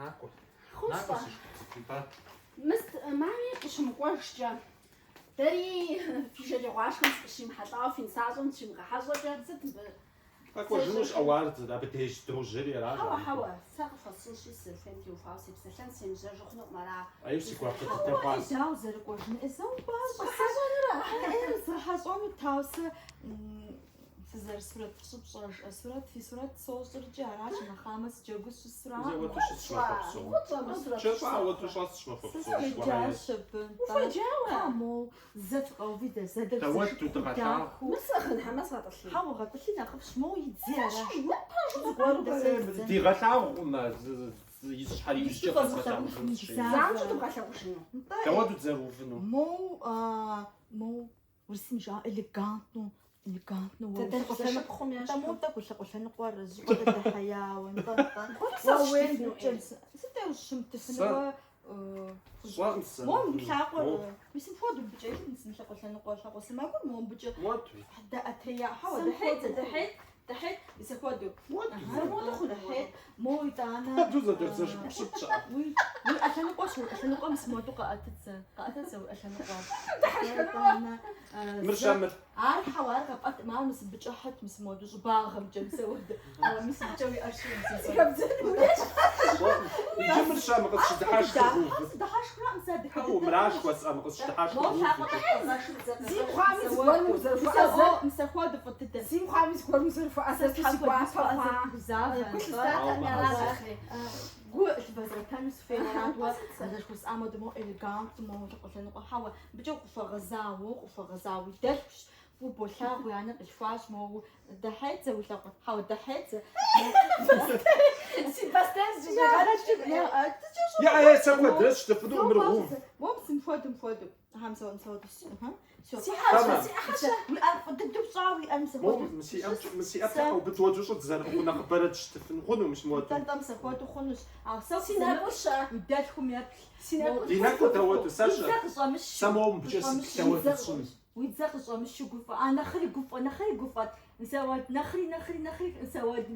Накӏуэ. Хъунщ-тӏэ. Накӏуэ, си шыпхъу цӏыкӏу, нтӏэ. Мыст, мами къыщымыкӏуэжкӏэ, дэри фи шэджагъуашхэм сыкъыщимыхьэлӏауэ фи нысащӏэм дыщимыгъэхьэщӏэкӏэ, сыт мыбы Къэкӏуэжынущ ӏэуар абы деж дожьэри аращ. Хьэуэ, хьэуэ, сэ къыхуэсщӏынщи, сызэрыхуейм теухуауэ сепсэлъэн семыжьэжу хъунукъым, ара? Аюу си гуапэ дыдэ хъуащ. Хьэуэ, дауэ зэрыкӏуэжын? Э, зэ умыпӏащӏэ. Сыгъэхьэщӏэнура? Э, згъэхьэщӏэнут, ауэ сэ сызэрысурэтыщӏыр пщӏэжӏэ. Сурэт, фи сурэт сощӏыркӏи аращ, нэхъамэ сыджэгуу сыщысураӏым. Зэуэту щысщ махуэ псом. Хъунщӏэ, мыр сурэт Кӏэщӏа ауэду щӏэсщ махуэ Сэ псом. сыхуеджащ абы. Ухуеджауэ? Тӏэ, моу зэ фыкъэуви дэ зэ дэ Дауэт зэшыпхъу дыкъэлъагъу. дахэу. Мыр сӏыгъын хьэмэ сгъэтӏылъын? Хьэуэ, гъэтӏылъи нэхъыфӏщ, моуэ идзи аращ. Мыр пэжу зыгуэру Дэ сэ идзэн. Дигъэлъагъукъым а и щхьэр иужькӏэ къэзгъэлъагъужынущ. Занщӏэу дыбгъэлъагъужыну? Нтӏэ, Дауэду дызэрыувыну? моу, моу, урысым жаӏэ элегантну, элегантну уэ Дэ улъакъуэ зэшыпхъум Нтӏэ, ещхьу. моу тӏэкӏу улъакъуэ лъэныкъуэр зыщӏыпӏэ дэхьеяуэ, нтӏэ, нтӏэ. Сэ Уэ уей, сщытыфыну, мыбыкӏэ ӏей. сыт ӏей ущымытыфыну Сэ уэ, сщӏэкъым сэ. Моу мы лъакъуэр, Моу. мис мыпхуэдэу мыбыкӏэ илъ, мис мы лъакъуэ лъэныкъуэр, лъакъуэ сэмэгур моуэ мыбыкӏэ Муэду. дэӏэтея. Хьэуэ, Сэ дэхьейт, мыпхуэдэу. дэхьейт, дэхьейт, мис апхуэдэу. Муэду. Сэ мыуэду хъуну? Дэхьейт, моуэ итӏанэ. Муэду зэдэрзэшыпхъу щыт щыӏэ. Уи, уи ӏэ лъэныкъуэр, уи ӏэ лъэныкъуэр мис мыуэду къэӏэтыт зэ, къэӏэтыт зэ уи ӏэ лъэныкъуэр. Дыхьэшхэнуэ. Итӏанэ, Мыр зэ щэ мыр. Ар хьэуэ, ар къэпӏэт, ауэ мис мыбыкӏэ хьыт, мис мыуэду щӏыбагъымкӏэ, мис ауэдэ. Ауэ мис мыбыкӏэ уи ӏэр щыӏэм, мис Сыхэбдзэну Щӏэкъым. Иджы мыр щэ мы къысщыдыхьэшхыр Хьэуэ, сыдыхьэшхыраӏым, сэ адыгэ Хьэуэ, мыращ хуэсӏэ мы къысщыдыхьэшхыр Моуэ лъакъуэ увыкӏэ. тӏэкӏу къэгъэшыт зэ, Зи мыхъуами мис зыгуэрым ауэду. узэрыхуэӏэзэр. Мис мис апхуэдэу фӏы дыдэ. Зи мыхъуами зыгуэрым узэрыхуэӏэзэр Сэ си тхьэм гуапэ хуэдиз хъуа. хуэӏэзэр гузавэ, Гу нтӏэ. лъыстатэкъым аращ ахъей. Гу лъывэзгъэтэну сыхуейуэ уэ зэрыжысӏам хуэдэу моуэ элеганту, моуэ лъакъуэ лъэныкъуэ хьэуэ, мыбыкӏэ укъыхуэгъэзауэ, уэ укъыхуэгъэзауэ уи дэлъхущ, фӏыуэ болъагъу, уи анэр къилъхуащ, моуэ дэхьейт зэ уи лъакъуэ, хьэуэ, дэхьейт зэ. Си бостейр зыщӏигъэкӏым. Иӏэ, е, сэ куэдрэ сщтыфыну мыр гъув. Моуэ мис мыпхуэдэу, мыпхуэдэу. Аха, мис ауэду, мис ауэду. Аха. Всё. Си ӏэщэ, Тэмэм. си ӏэщэ. Уи ӏэр фӏы дыдэу пщӏауэ уи ӏэр мис Моуэ апхуэдэу. мы си ӏэм- мы си ӏэр къэубыд уэду щӏыт зэрыӏыгъыу нэхъыбэрэ тщтыфын хъуну мис мыуэду. Нтӏэ, нтӏэ, мис апхуэдэу хъунущ. Ауэ сэ Си нэкӏур щэ? Уи дэлъхум еплъ. Си нэкӏур. Ди нэкӏур дауэду, сэ Уи щэ? дзэ къыщӏэмыщу. Сэ моуэ мыбыкӏэ Къыщӏэмыщу, сыплъэ уи уэду дзэ сщӏын. Уи дзэ къыщӏэмыщу гуфӏэ. А, нэхъри гуфӏэ, нэхъри гуфӏэт. Мис ауэд, нэхъри, нэхъри, нэхъри, мис ауэд.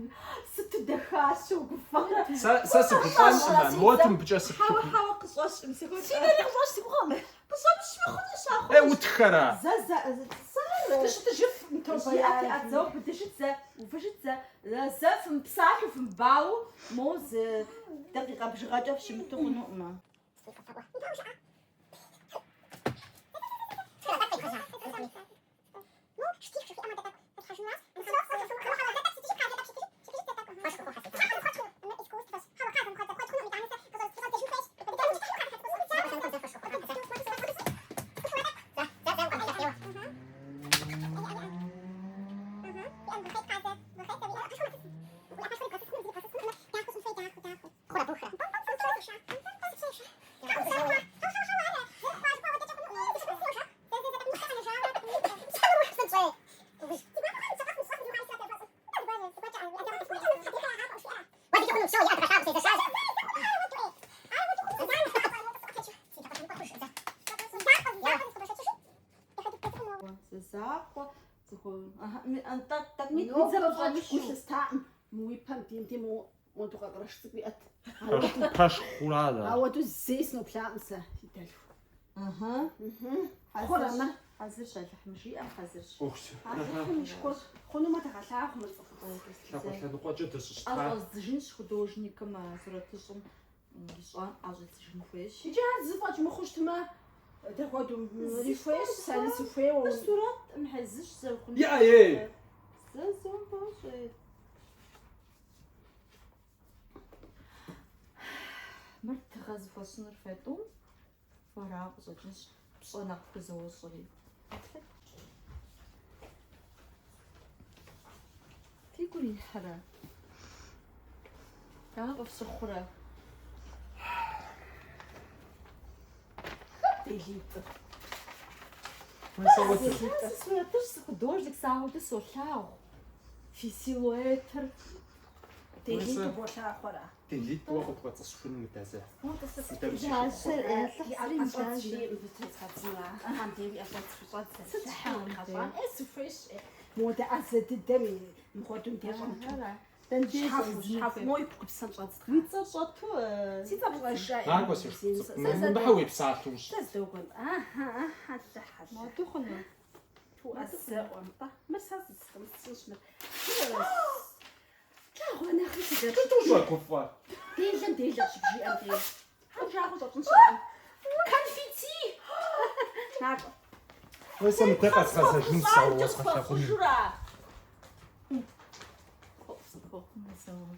Сыту дахащэу гуфӏэрэ. Сэ, сэ сыгуфӏэнкъым, мыуэду мыбыкӏэ сыплъу. Хьэуэ, хьэуэ, къыщӏэщкъым, мис апхуэдэу. Си нэри къыщӏэщ си гугъэм. Къыщӏэмыщми хъунущ, а Е, хъунущ. утхэрэ? Зэ, зэ, зэ, сэ. Дыщытыжыф, тобэ Иӏэт, иӏэт, зэ убыдыжыт, зэ, увыжыт, зэ, зэ фымыпсалъэу, фымыбауэу, моуэ зы дакъикъэ бжыгъэкӏэ фыщымыту хъунукъым. Зэ закъуэ, нтӏэ, тӏэкӏу уи дзэ Нобэ фӏэкӏ къыщӏэмыщу. гу лъыстаӏым. Мы уи пэм дим дим моду къэкърэш цӏыкӏу иӏэт. Пэшхъурарэ. Ауэду зэи сыноплъаӏым сэ, си дэлъху. Ыхьы. Хъурэмэ. Хьэзырщ, Алыхьым жиӏэм хьэзырщ. Ох, си- Алыхьым и шыкур хъунумэ дыгъэлъагъу мы цӏыхубз. Лъакъуэ лъэныкъуэкӏэ дыщӏыщта. ӏэщӏэздзыжынщ художникым, а сурэтыщӏым ищӏам ӏэщӏидзыжын хуейщ. Иджы ар зы фӏэкӏ мыхъуу щытмэ, дапхуэдэу мыри хуейщ, сэри сыхуейуэ. Мыр сурэтым хьэзырщ зэрыхъун. Иӏэ, ей! Зэ зэм пащӏэ. Мыр тыгъэ зыхуэсщӏынур фэ тӏум, фэрауэ къыщӏэкӏынщ, пщӏэ нэхъ хузощӏри. Фигу ирихьрэ? Дауэ къыфщыхъурэ? Делитӏыр. Сэ сурэтыщӏ, сыхудожник, сэ ауэду солъагъу. Фи силуэтыр. Делитӏу болъагъу ара? Делитӏ уэ къыпкӏуэцӏысхун мыдэ зэ. Лажьэр, И ӏэщӏэдз жери мыбы трезгъэдзыну ара? Хьэм деж и ӏэщӏэдз хущӏэдзэ. Сыт Хьэм къигъэщӏам? Э, сыхуейщ. Модэ ӏэзэ дыдэм и мыхуэдэу деж щӏэмыту. Дэнде Щхьэхуэу, щхьэхуэу, мо и купсэм щӏэдз. Уи цӏэр щӏэту Си цӏэр пщӏэжрэ? Накӏуэ, си шыпхъу цӏыкӏу. Мыбыхьэ уепсалъэу ущыт. Сэ здогуэн. Ахьэ, ахьэ, лыхьэ, лыхьэ. Моду хъуну? Туӏэзэӏуэм. Тӏэ, мыр сэ сщӏынщ мыр. Лъагъуэ нэхъри си дэлъху. Сыту ущӏэгуфӏэр? Делэм делэ щыбжиӏэм деж. Хьэу жагъуэ щӏэпщӏын щыӏэкъым. Конфетти! Накӏуэ. Уэ сэ мыдэ къэзгъэзэжынщ, ауэ уэзгъэлъагъуну. Сыпхуэхъуну зэуэ.